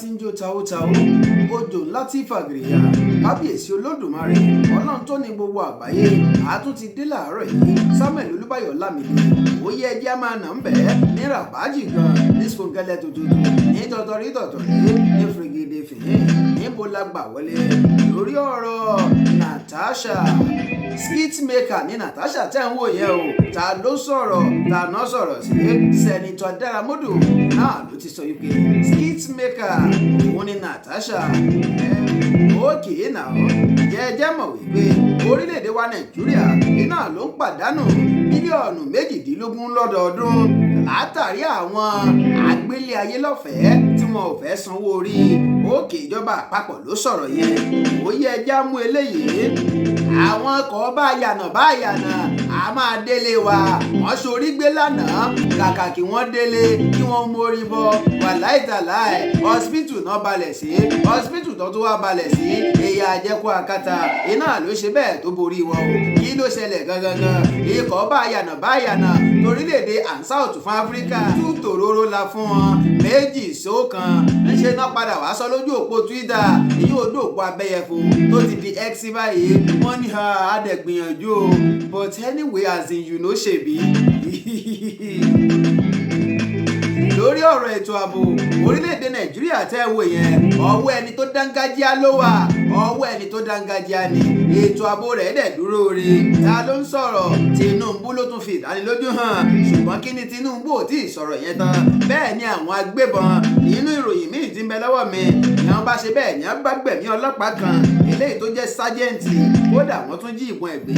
Tí ń jó taótaó, odò ńlá tí fàgìrìyà. Kábíyèsí Olódùmarè, Ọlọ́run tó ní gbogbo àgbáyé, àátún ti dé láàárọ̀ yìí. Samuel Olúbáyọ̀ Lámìdé òye ẹjẹ́ á máa nà ń bẹ̀ ní ràbájì gan, ní skunkẹlẹ tuntun, ní tọ̀tọ̀rí tọ̀tọ̀rí, ní fìrìgìdì fìhín. Níbo la gbà wọlé lórí ọ̀rọ̀ Natasha? Skit maker ní Natasha tẹ́ ń wò yẹn o. Ta ló sọ̀rọ̀? Ta náà sọ̀rọ̀ sí? Senator Dáramọ́dù náà ló ti sọ wípé skit maker òun ni Natasha. Ókè náà, jẹ́jẹ́ mọ̀ wípé orílẹ̀-èdè wa Nàìjíríà iná ló ń pàdánù bílíọ̀nù 18 lọ́dọọdún látàrí àwọn àgbélé ayé lọ́fẹ̀ẹ́ tí wọn ò fẹ́ sanwó orí. Òkè, ìjọba àpapọ̀ ló sọ̀rọ̀ yẹn. Ó yẹ ẹja mú eléyìí. Àwọn ọkọ̀ bá yànà bá yànà, a máa délé wa. Wọ́n sorí gbé lánàá, kàkà kí wọ́n délé kí wọ́n mórí bọ́, wàláìtàláì, hospital náà balẹ̀ sí. Hospital tó tún wá balẹ̀ sí, èyí àjẹkù àkàtà iná ló ṣe bẹ́ẹ̀ tó borí wọn o. Kí ló ṣẹlẹ̀ gangan? Ikọ̀ bá yànà bá yànà torílẹ̀-èdè Ansar fún Áfíríkà tú tòróró la fún wọn, 2-1. Ńṣe náà padà wá sọ lójú òpó Twitter, èyí ò dòpò abẹ́yẹfò tó ti di X báyìí. Wọ́n ní àdẹ̀gbìyànjú o, but anyway, as in, you know, ṣèbí lórí ọ̀rọ̀ ètò ààbò orílẹ̀-èdè Nàìjíríà tẹ́ ẹ wò yẹn, ọwọ́ ẹni tó dángájíá ló wà. Ọwọ́ ẹni tó dángájíá ni ètò ààbò rẹ̀ dẹ̀ dúró re. Ta ló ń sọ̀rọ̀? Tinubu ló tún fi ìdánilójú hàn. Ṣùgbọ́n kí ni Tinubu ò tí ì sọ̀rọ̀ yẹn tán, bẹ́ẹ̀ ni àwọn agbébọn, nínú ìròyìn míì tí ń bẹ lọ́wọ́ mi, ni wọ́n bá ṣe bẹ́ẹ̀ ni wọ́n bá gbẹ̀mí ọlọ́pàá kan, eléyìí tó jẹ́ sergeant. Kódà wọ́n tún jí ìbọn ẹ̀ gbé,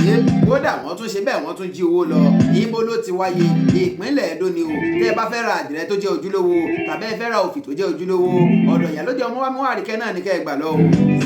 kódà wọ́n tún ṣe bẹ́ẹ̀, wọ́n tún jí owó lọ. Ibo ló ti wáyé? Ìpínlẹ̀ Ẹdó ni o. Tẹ́ ẹ bá fẹ́ ra àdìrẹ tó jẹ́ ojúlówó tàbí ẹ fẹ́ ra òfì tó jẹ́ ojúlówó, ọ̀dọ̀ ìyálóde ọmọ wa mú àríkẹ́ náà ní kẹ́ ẹ gbà lọ o.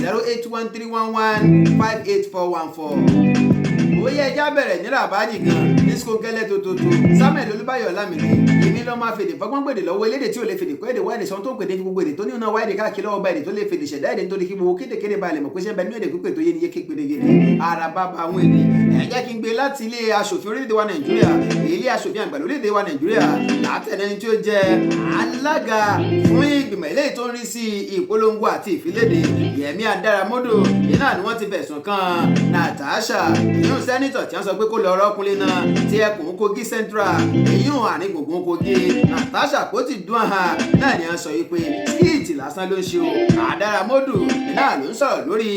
08131158414. Ó yẹ ẹja bẹ̀rẹ̀ ní ràbájì gan, ní skókẹ́lẹ́ tótótó. Samuel Olúbáyọ̀ Lámìdé, èmi lọ́ máa fèdè fọgbọ́n gbèdè lọ́wọ́ elédè tí ò lè fèdè kọ́ èdè wáìdè sọ́n tó ń pèdè fi gbogbo èdè tó ní ọ̀nà wáìdè káàkiri lọ́wọ́ bá èdè tó lè fèdè ṣẹ̀dá èdè, nítorí kí gbogbo kédèkéde balẹ̀ mọ̀ pé ṣẹ́ ń bẹ nínú èdè pípé tó yé ni yé képedegede ara bá ba àwọn èdè. Ẹ jẹ́ kí n gbé láti ilé aṣòfin orílẹ̀-èdè wa Nàìjíríà, ilé aṣòfin àgbà lórílẹ̀-èdè wa Nàìjíríà, látẹ̀lẹ́ni tí ó jẹ́ alága fún ìgbìmọ̀ eléyìí tó ń rí sí ìpolongo àti ìfiléde, Yẹmí Adáramọ́dò. Iná ni wọ́n ti fẹ̀sùn kan Natasha, ìyún senator tí wọ́n sọ pé kó lọ rọ́kúnlé náà tí ẹkùn Kogi Central, èyún àárín gbùngbùn Kogi. Natasha kò ti dún hàn náà ni wọ́n sọ yìí pé skit lásán ló ń ṣe o. Adáramọ́dò náà ló ń sọ̀rọ̀ lórí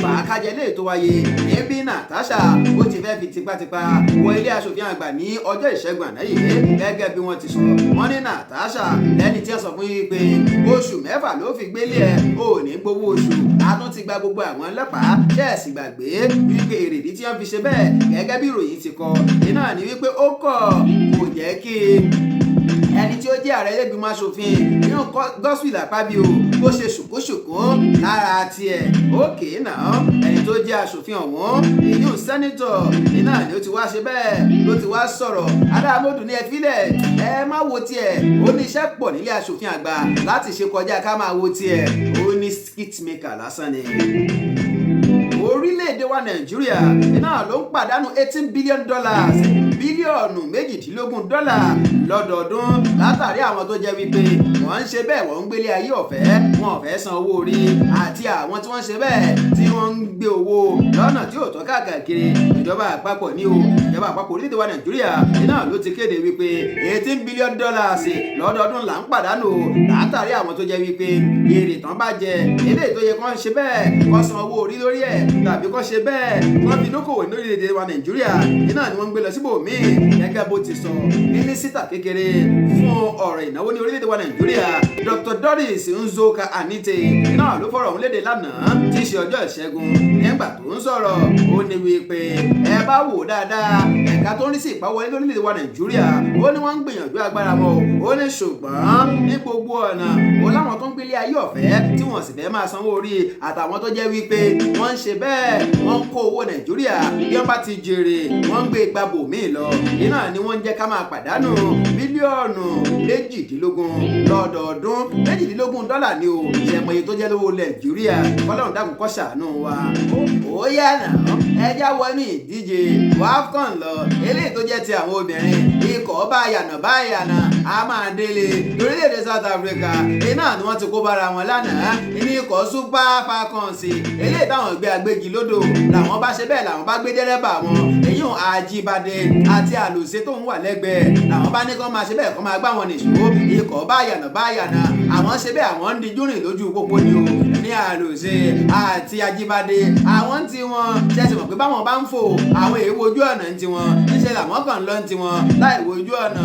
fàákájẹ lè tó wáyé níbi Natasha ó ti fẹ́ fi tipátipá wọ ilé aṣòfin àgbà ní ọjọ́ Ìṣẹ́gun àná yìí. Gẹ́gẹ́ bí wọ́n ti sọ, wọ́n ní Natasha lẹ́ni tí wọ́n sọ fún yín pé oṣù 6 ló fi gbélé ẹ̀, ò ní gbowó oṣù. A tún ti gba gbogbo àwọn ọlọ́pàá ṣẹ́ẹ̀sì gbàgbé wípé èrèdí tí wọ́n fi ṣe bẹ́ẹ̀, gẹ́gẹ́ bí ìròyìn ti kọ, iná ní wípé ó kọ̀ kò jẹ́ kí ẹni tí ó jẹ́ ààrẹ ilé-ìgbìmọ̀ aṣòfin nínú Godswill Akpabio bó ṣe ṣùkúṣùkú lára tiẹ̀. Òkè náà, ẹni tó jẹ́ aṣòfin ọ̀hún, èyí senator, iná ni ó ti wá ṣe bẹ́ẹ̀ ló ti wá sọ̀rọ̀. Adámọ́dù ní ẹ fílẹ̀, ẹ má wo tiẹ̀. Ó ní iṣẹ́ pọ̀ nílé aṣòfin àgbà láti ṣe kọjá ká máa wo tiẹ̀. Ó ní skit maker lásán ni. Orílẹ̀-èdè wa Nàìjíríà iná ló ń pàdánù $18 billion, bílíọ̀nù 18 dọ́là lọ́dọọdún, látàrí àwọn tó jẹ́ wípé wọ́n ń ṣe bẹ́ẹ̀, wọ́n ń gbélé ayé ọ̀fẹ́, wọn ò fẹ́ san owó orí, àti àwọn tí wọ́n ń ṣe bẹ́ẹ̀ tí wọ́n ń gbé owó lọ́nà tí ò tọ́ káàkiri. Ìjọba àpapọ̀ ní o, ìjọba àpapọ̀ orílẹ̀-èdè wa Nàìjíríà iná ló ti kéde wípé $18 billion lọ́dọọdún là ń pàdánù látàrí àwọn tó jẹ́ wípé èrè tán bá jẹ, eléyìí tó yẹ kán ṣe bẹ́ẹ̀ kán san owó orí lórí ẹ̀, tàbí kán ṣe bẹ́ẹ̀ kán fi dókòwò ní orílẹ̀-èdè wa Nàìjíríà, iná ni wọ́n ń gbé lọ síbòmíì. Gẹ́gẹ́ bó ti sọ, mínísítà kékeré fún ọ̀rọ̀ ìnáwó ní orílẹ̀-èdè wa Nàìjíríà, Dr. Doris Nzoka Anite, iná ló fọ̀rọ̀ ọ̀hún léde lánàá tí í ṣe ọjọ́ Ìṣẹ́gun. Nígbà tó ń sọ̀rọ̀, ó ní wípé ẹ bá wò dáadáa, ẹ̀ka tó ń rí sí ìpawọlé lórílẹ̀-èdè wa Nàìjíríà, ó ní wọ́n ń gbìyànjú agbára wọn o. Ó ní ṣùgbọ́n ní gbogbo ọ̀nà, ó láwọn tó ń gbélé ayé ọ̀fẹ́ tí wọ́n sì fẹ́ máa sanwó orí, àtàwọn tó jẹ́ wípé wọ́n ń ṣe bẹ́ẹ̀, wọ́n ń kó owó Nàìjíríà, bí wọ́n bá ti jèrè, wọ́n ń gbé igbá bò míì lọ, iná ni wọ́n ń jẹ́ ká máa pàdánù. Mílíọ̀nù 18 lọ́dọọdún, 22 dọ́là ni o. Ṣẹ̀mọye tó jẹ́ lówó Nàìjíríà? Kọ́lọ́run dákun kó ṣàánú wa. Ó yá nà, ẹ já wọnú ìdíje WAFCON lọ, eléyìí tó jẹ́ ti àwọn obìnrin. Ikọ̀ báyànà báyànà a máa délé lórílẹ̀‐èdè South Africa, iná ni wọ́n ti kó bára wọn lánàá ní ikọ̀ Super Falcons. Eléyìí táwọn gbé agbégi lódò làwọn bá ṣe bẹ́ẹ̀, làwọn bá gbé dẹ́rẹ́bà wọn, èyí ò Àjíbádé àti Àlùsí tó ń wà lẹ́gbẹ̀ẹ́, làwọn bá ní kán máa ṣe bẹ́ẹ̀, kán máa gbá wọn nìṣó. Ikọ̀ báyànà báyànà, àwọn ṣe bẹ́ẹ̀, àwọn ń dijú rìn lójú pópó ni o. Ní Àlùsí àti Àjíbádé, àwọn ń tiwọn ṣẹ̀ṣẹ̀ mọ̀ pé báwọn bá ń fò, àwọn èèwọ̀ ojú ọ̀nà ń tiwọn, níṣẹ́ làwọn kàn ń lọ ń tiwọn láì wojú ọ̀nà.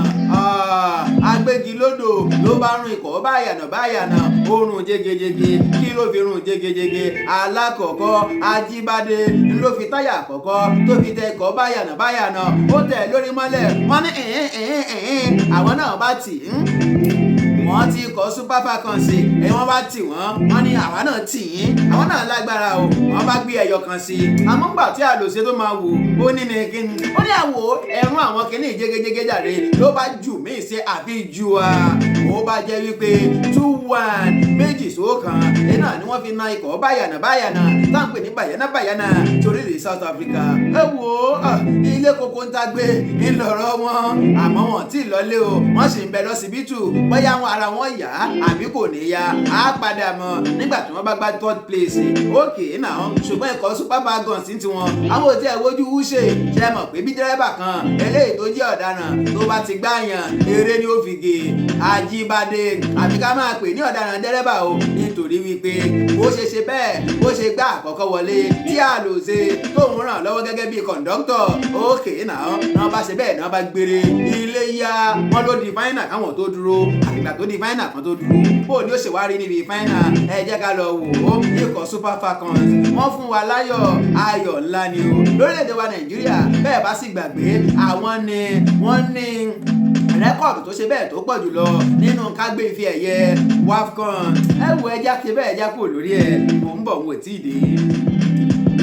Agbégilódò ló bá rún ikọ̀ báyànà báyànà, ó rún jégejége. Kí ló fi rún jégejége? Alákọ̀ọ́kọ́, Ajíbádé ló fi táyà àkọ́kọ́ tó fi tẹ ikọ̀ báyànà báyànà, ó tẹ̀ lórí mọ́lẹ̀. Wọ́n ní ẹ̀hín ẹ̀hín ẹ̀hín, àwọn náà bá tì í, wọ́n ti kọ́ Super Falcons ẹ̀, wọ́n bá tì wọ́n, wọ́n ní àwa náà tì yín, àwọn náà lágbára o. Wọ́n bá gbé ẹyọ kan sí i. Àmọ́ ńgbà tí Àlòṣe tó máa wò ó ní ní kíni, ó ní àwò ẹ̀rún àwọn kìíní jégéjégé jàre, ló bá jù míì ṣe àfi ju wa. Ó bá jẹ́ wípé 2-1, 2-1 iná ni wọ́n fi na ikọ̀ báyànà báyànà tá à ń pè ní bàyànà bàyànà torílẹ̀ South Africa. Ẹ wo ilé koko ń tagbé ńlọrọ wọn, àmọ́ wọn tí ì lọlé o, wọ́n sì ń bẹ lọ́sibítù. Bóyá wọn ara wọn yá àbí kò ní yá, á padà mọ̀ nígbà tí wọ́n bá gbá third place òkè náà. Ṣùgbọ́n ikọ̀ Super Falcons ti wọn, àwọn ò tí ẹ̀ wojú wúṣe ṣe mọ̀ pé bí dírẹ́bà kan eléyìí tó jẹ́ ọ̀daràn tó bá ti gbáyàn, eré ni ó fi gé. Ajíbádé, àbí ká máa pè ní ọ̀daràn dẹ́rẹ́bà o, nítorí wípé bó ṣe ṣe bẹ́ẹ̀, bó ṣe gbá àkọ́kọ́ wọlé tí Àlòṣe tóun ràn lọ́wọ́ gẹ́gẹ́ bí kọ̀ǹdọ́tọ̀ òkè náà náà bá ṣe bẹ́ẹ̀ náà bá gbére ilé yá wọn, ló di final káwọn tó dúró. Àfìgbà tó di final kan tó dúró, bó ni ó ṣe wá rí níbi final? Ẹ jẹ́ ká lọ wò ó. Ikọ̀ Super Falcons, wọ́n fún wa láyọ̀, ayọ̀ ńlá ni o lórílẹ̀‐èdè wa Nàìjíríà. Bẹ́ẹ̀ bá sì gbàgbé, àwọn ni wọ́n ní record tó ṣe bẹ́ẹ̀ tó pọ̀ jùlọ nínú kágbé ife ẹ̀yẹ WAFCON. Ẹ wo, ẹja ṣe bẹ́ẹ̀, ẹja kúrò lórí ẹ̀. Mò ń bọ̀, ń wò tí ì dé.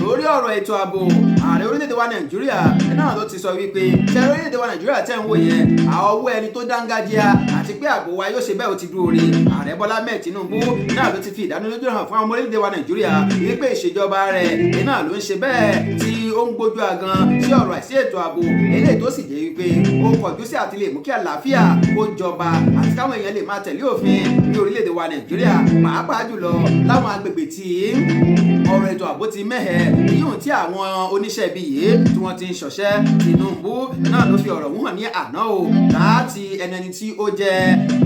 Lórí ọ̀rọ̀ ètò ààbò, ààrẹ orílẹ̀-èdè wa Nàìjíríà náà ló ti sọ wípé ṣe orílẹ̀-èdè wa Nàìjíríà tẹ̀ ń wò yẹn, ọwọ́ ẹni tó dángájíá àti pé ààbò wa yóò ṣe bẹ́ẹ̀, ó ti dúró re. Ààrẹ Bọ́lá mẹ́ẹ̀ Tinubu náà ló ti fi ìdánilójú hàn fún àwọn ọmọ orílẹ̀-èdè wa Nàìjíríà wípé ìṣèjọba rẹ̀ náà ló ń ṣe bẹ́ẹ̀ tí ó ń gbójú agan sí ọ̀rọ̀ àìsí ètò ààbò, eléyìí tó sì jẹ́ wípé ó kọjú sí àti lè mú kí àlàáfíà kó jọba àti káwọn èèyàn lè máa tẹ̀lé òfin ní orílẹ̀-èdè wa Nàìjíríà, pàápàá jùlọ láwọn agbègbè tí ọ̀rọ̀ ètò ààbò ti mẹ́hẹ̀, yíyùn tí àwọn oníṣẹ́ ibi yìí tí wọ́n ti ń ṣọṣẹ́. Tinubu náà ló fi ọ̀rọ̀ hàn ní àná o láti ẹni tí ó jẹ́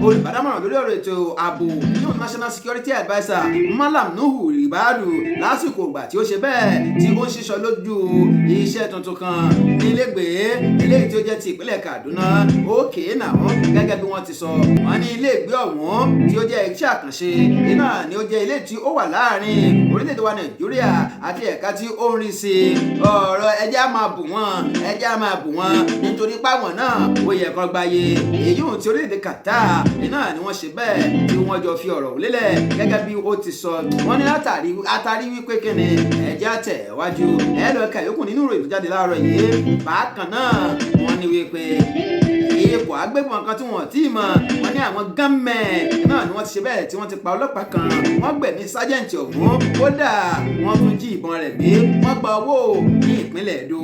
olùbádámọ̀ràn lórí ọ̀rọ̀ ètò ààbò, yíyùn National Security Adviser, Malam Nuhu Ribadu, lásìkò ìgbà tí ó ṣe bẹ́ẹ̀ tí ó ń ṣiṣọ́ lójú iṣẹ́ tuntun kan nílégbèé eléyìí tí ó jẹ́ ti ìpínlẹ̀ Kaduna. Òkè náà, gẹ́gẹ́ bí wọ́n ti sọ, wọ́n ní iléègbé ọ̀hún tí ó jẹ́ iṣẹ́ àkànṣe iná ni ó jẹ́ ilé tí ó wà láàrin orílẹ̀-èdè wa Nàìjíríà àti ẹ̀ka tí ó ń rí sí ọ̀rọ̀ ẹjẹ́ á máa bù wọ́n, ẹjẹ́ á máa bù wọ́n, nítorí páwọn náà ó yẹ kán gbáyé èyí tí orílẹ̀-èdè Qatar iná ni wọ́n ṣe bẹ́ẹ̀ tí wọ́n jọ fi ọ̀rọ̀ lélẹ̀. Gẹ́gẹ́ bí ó ti sọ, wọ́n ní látàrí àtàrí wípé kíni, ẹjẹ́ àtẹ̀wájú ẹ lọ ka ìyókù nínú ìròyìn tó jáde láàárọ̀ yìí. Bákan náà, wọ́n ní wípé ikọ̀ agbébọn kan tí wọ́n ti mọ̀, wọ́n ní àwọn gunmen náà ni wọ́n ti ṣe bẹ́ẹ̀ tí wọ́n ti pa ọlọ́pàá kan, wọ́n gbẹ̀mí sájẹ́ǹtì ọ̀hún, kódà wọ́n tún jí ìbọn rẹ̀ gbé, wọ́n gba owó ní ìpínlẹ̀ Èdó.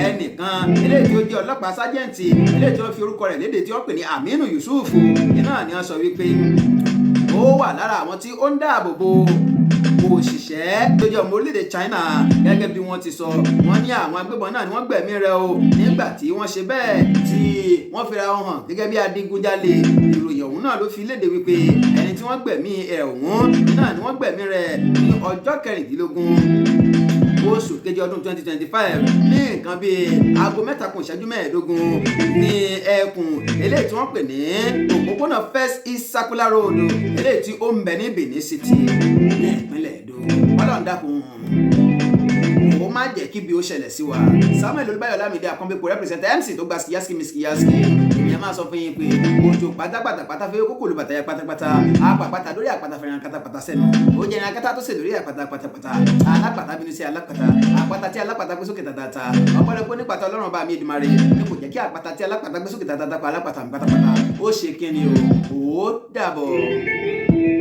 Ẹnìkan eléyìí tí ó jẹ́ ọlọ́pàá sájẹ́ǹtì, eléyìí tí wọ́n fi orúkọ rẹ̀ léde tí wọ́n pè ní Aminu Yusuf, iná ni wọ́n sọ wípé ó wà lára àwọn tí ó ń dáàbò bo òṣìṣẹ́ tó jẹ́ ọmọ orílẹ̀-èdè China. Gẹ́gẹ́ bí wọ́n ti sọ, wọ́n ní àwọn agbébọn náà ni wọ́n gbẹ̀mí rẹ̀ o nígbà tí wọ́n ṣe bẹ́ẹ̀ tí wọ́n fira wọn hàn gẹ́gẹ́ bí adigunjalè. Ìròyìn ọ̀hún náà ló fi léde wípé ẹni tí wọ́n gbẹ̀mí ẹ̀ ọ̀hún náà ni wọ́n gbẹ̀mí rẹ̀ ní ọjọ́ 16 oṣù keje ọdún 2025 ní nǹkan bíi aago 2:45 ní ẹkùn eléyìí tí wọ́n pè ní òpópónà First East Circular Road, eléyìí tí ó ń bẹ ní Benin City ní ìpínlẹ̀ Èdó. Ọlọ́run dákun, ó má jẹ́ kí bí ó ṣẹlẹ̀ sí wa. Samuel Olúbáyọ̀ Lámìdé Àkànbípo represent MC tó gba skiyaski miskiyaski. Èmi máa sọ fún yín pé òjò pátápátá pátá fẹ́ kókò ló bàtà ya pátápátá, àpàpàtà lórí àpàtà fẹ́ràn kátàpátá sẹ́nu, ó jẹ́ ìrìn akátá tó sè lórí àpàtà pátápátá. Alápàtà bínú sí alápàtà, àpàtà tí alápàtà gbé sókè tàtàtà. Ọ̀pọ̀lọpọ̀ nípàtà Ọlọ́run bá mi Èdùmàrè ní kò jẹ́ kí àpàtà tí alápàtà gbé sókè tàtàtà pa alápàtà mi pátápátá. Ó ṣe kíni o, ó dàbọ̀.